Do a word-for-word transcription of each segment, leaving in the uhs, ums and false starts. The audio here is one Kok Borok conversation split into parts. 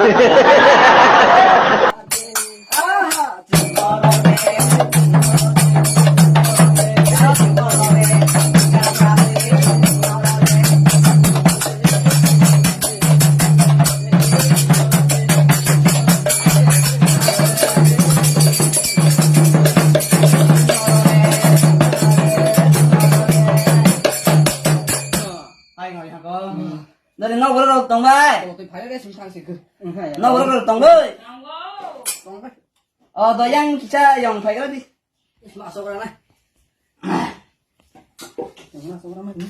Hai, ngoi hako. Dari nok borok rok tong bai. Tong twi phai re sum sang se gw. Nok borok rok tong bai. Tong bai. O, do yang kisa yang phai kala di. Is ma sok rana. Yang ma sok rana ni.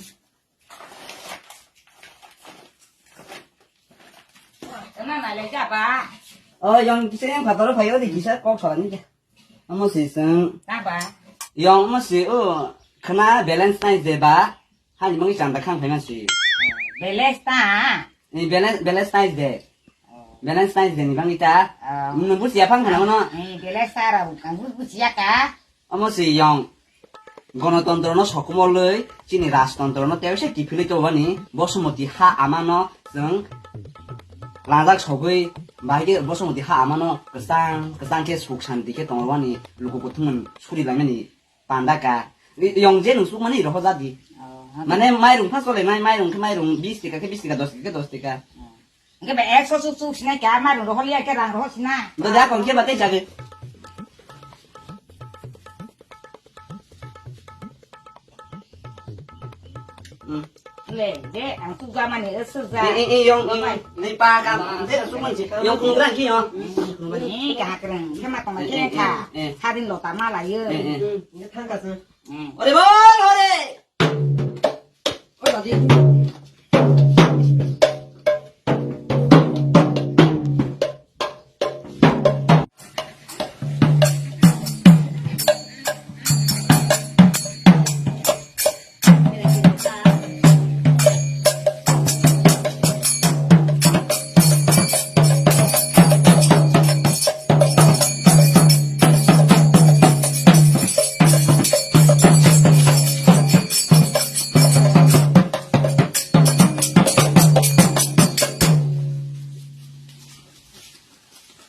Kana na le ja ba. O, yang kisa yang phatar phai kala di kisa kok salam ni. Amo si seng. Taba. Yong mo si o khna balance nai de ba. Hani mangi chanda khang phai ma si. Balance ta. Ni balance, balance nai de. Balance nai de ni bangi ta. Nung busi ya phang khana no. Ni balance ta ra ang bu busi ya ka. Amo si yong. Gonotontro no sokomoloi chini rajtontro no tei se kiphilwi tongwani bosomoti ha amano chwng langjak sogwi bahai khe bosomoti ha amano kwchang kwchang khe suk santi khe tongwani luku kuthumung suri laimani panda ka. Yong je nung sukmani roho jadi. Mane mairung pha chole mai mairung khe mairung bis tika khe bis tika dos tika khe dos tika. Hingke ba ekso chuk chuk sinai kha, ma rung rohor ya khe rang rohor sina. Do da kon khe ba tei jage. Le, je, ang chuk ja mani, e, chuk ja. E, e, e, yong, yong, ni pa ka, je, chuk man ji. Yong kung rang ki yong. Ni ka ha krang, khe ma tong khe kha. Sadin lo ta ma la ye. Ni thang ka se. Ore bol, ore.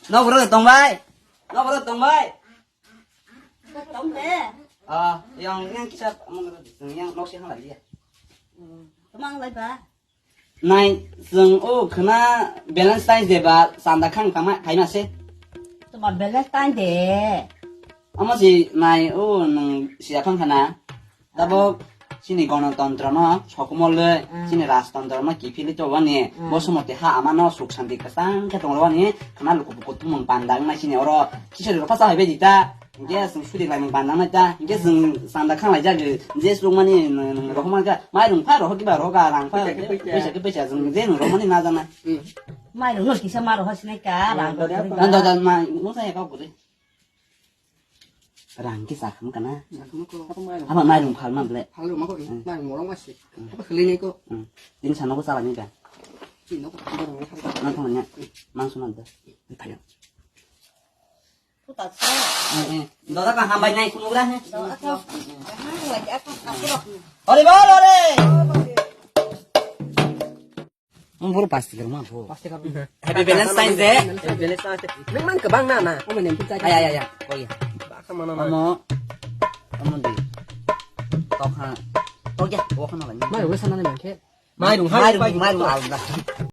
Nok borok tong bai. Nok borok tong bai. Tong de. Ah, yang, yang kisa, yang nok si hang lagi ya. Tong lai ba. Nai, chwng o khwna balance time de ba, chanda khang tama, khaima se. Toma balance time de. Amo si nai o nwng siya phang khana. Tabok chini gonotontro no sokomol le, chini rajtontro no kiphilwi to wani, bo somoti ha ama no suk santi kwchang khe tong wani, khwna luku buku thumung panda wngna chini oro kisori rok pasa hai bai di ta. Hingke chwng sudi laimung bandang nai ta, hingke chwng chanda khanglai jagwi, je chwng mani nwng, nwng rohorma kha, mairung pha rohor kiba rohor ka, rang pha, paisa khe paisa, chwng je nwng rohormani na jana. Mairung no kisa ma rohor sinai ka, rang rohor sinai ka. Nang doda ma, nung sa ya kau kuri. Rang kisa kham kana. Ama mairung phalma ble. Phalma ko, mairung morong ma se. Apa khali nai ko. Tin sana ko chala ni ka. Tin no ko, tin no ko. Nang thang nya, mang sunan da. Phayo. Puta sa. Eh, eh. Dora ka hambai nai kunugra he. Dora ka. Kahang lagi aku, aku rok. Ore bol ore. Ang buru pasti ka ma bo. Pasti ka. Happy Valentine's Day. Happy Valentine's Day. Nang man ka bang na na. Ay ay ay ay. Oh iya. Ba ka mana na. Amo. Amo di. Tok ha. Tok ya. Tok ha na. Mai ro sana ne man khe. Mai rung ha. Mai rung mai rung.